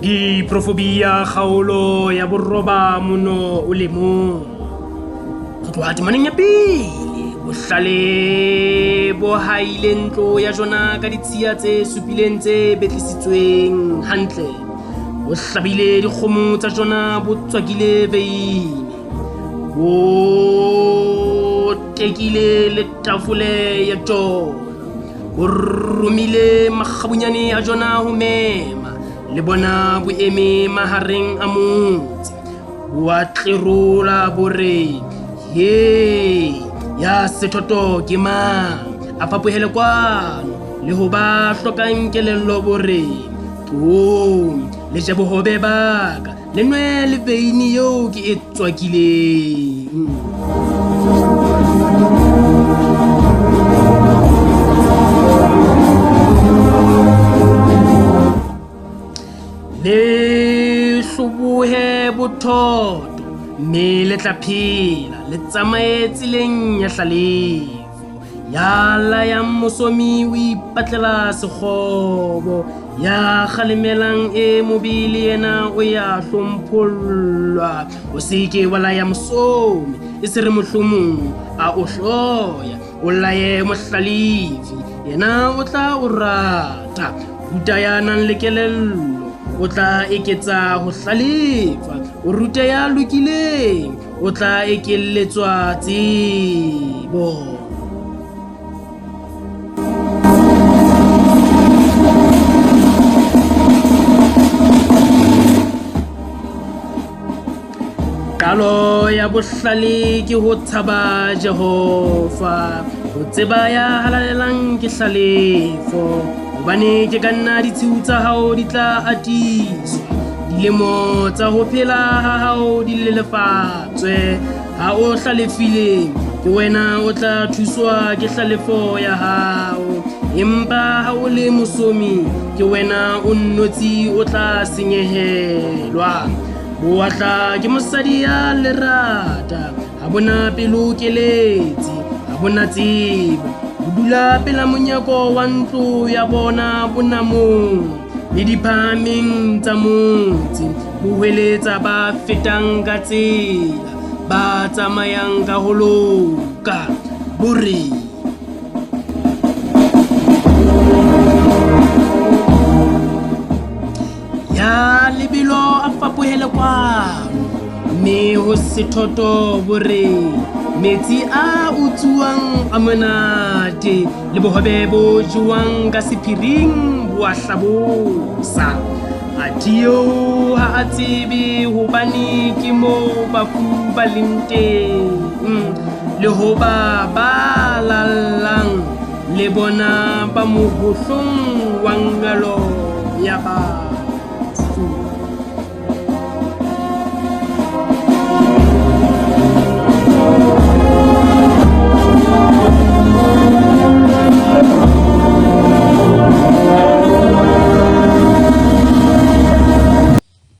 Diprofobia kgaolo ya boroba mono o le mong. Go tloha temaneng ya pele, bohlale bo haile ntlo ya jona ka ditshiya tse supileng tse betlisitsweng hantle. Bo hlabile dikgomo tsa jona bo tswakile veine. Bo tekile le tafole ya tjona. Bo romile makgabunyane a jona ho mema le bona bo eme mahareng a motse. Bo a tlerola bo re, He, ya sethoto ke mang? A fapohele kwano. Le ho ba hlokang kelello bo re, Tloong, le je bohobe ba ka, le nwe le veine eo ke e tswakileng. Le hlobohe bothoto, mme le tla phela, le tsamaye tseleng ya hlalefo. Ya layang mosomi o ipatlela sekgobo, ya kgalemelang e mobe le yena o ya hlomphollwa. O se ke wa laya mosomi, e se re mohlomong a o hloya. O laye mohlalefi, yena o tla o rata. Ruta ya nang le kelello, o tla eketsa ho hlalefa. O rute ya lokileng, o tla ekelletswa tsebo. Qalo ya bohlale ke ho tshaba Jehova, ho tseba ya halalelang ke hlalefo. Hobane ke ka nna ditshiu tsa hao di tla atiswa, dilemo tsa ho phela ha hao di lelefatswe. Ha o hlalefile, ke wena o tla thuswa ke hlalefo ya hao. Empa ha o le mosomi, ke wena o nnotshi o tla senyehelwa. Bowatla ke mosadi ya lerata, ha bona pelo keletsi, ha bona tsebo. Bo dula pela monyako wa ntlo ya bona bonamong le diphahameng tsa motse. Bo hweletsa ba fetang ka tsela, ba tsamayang ka ho loka. Bo re. Ya lebelo a fapohele kwano, mme ho sethoto bo re metsi a utsuwang a monate le bohobe bo jewang ka sephiring bo a hlabosa. Athe eo ha a tsebe hobane ke moo bafu ba leng teng, le hoba ba lallang le bona ba mohohlong wa ngalo ya batho.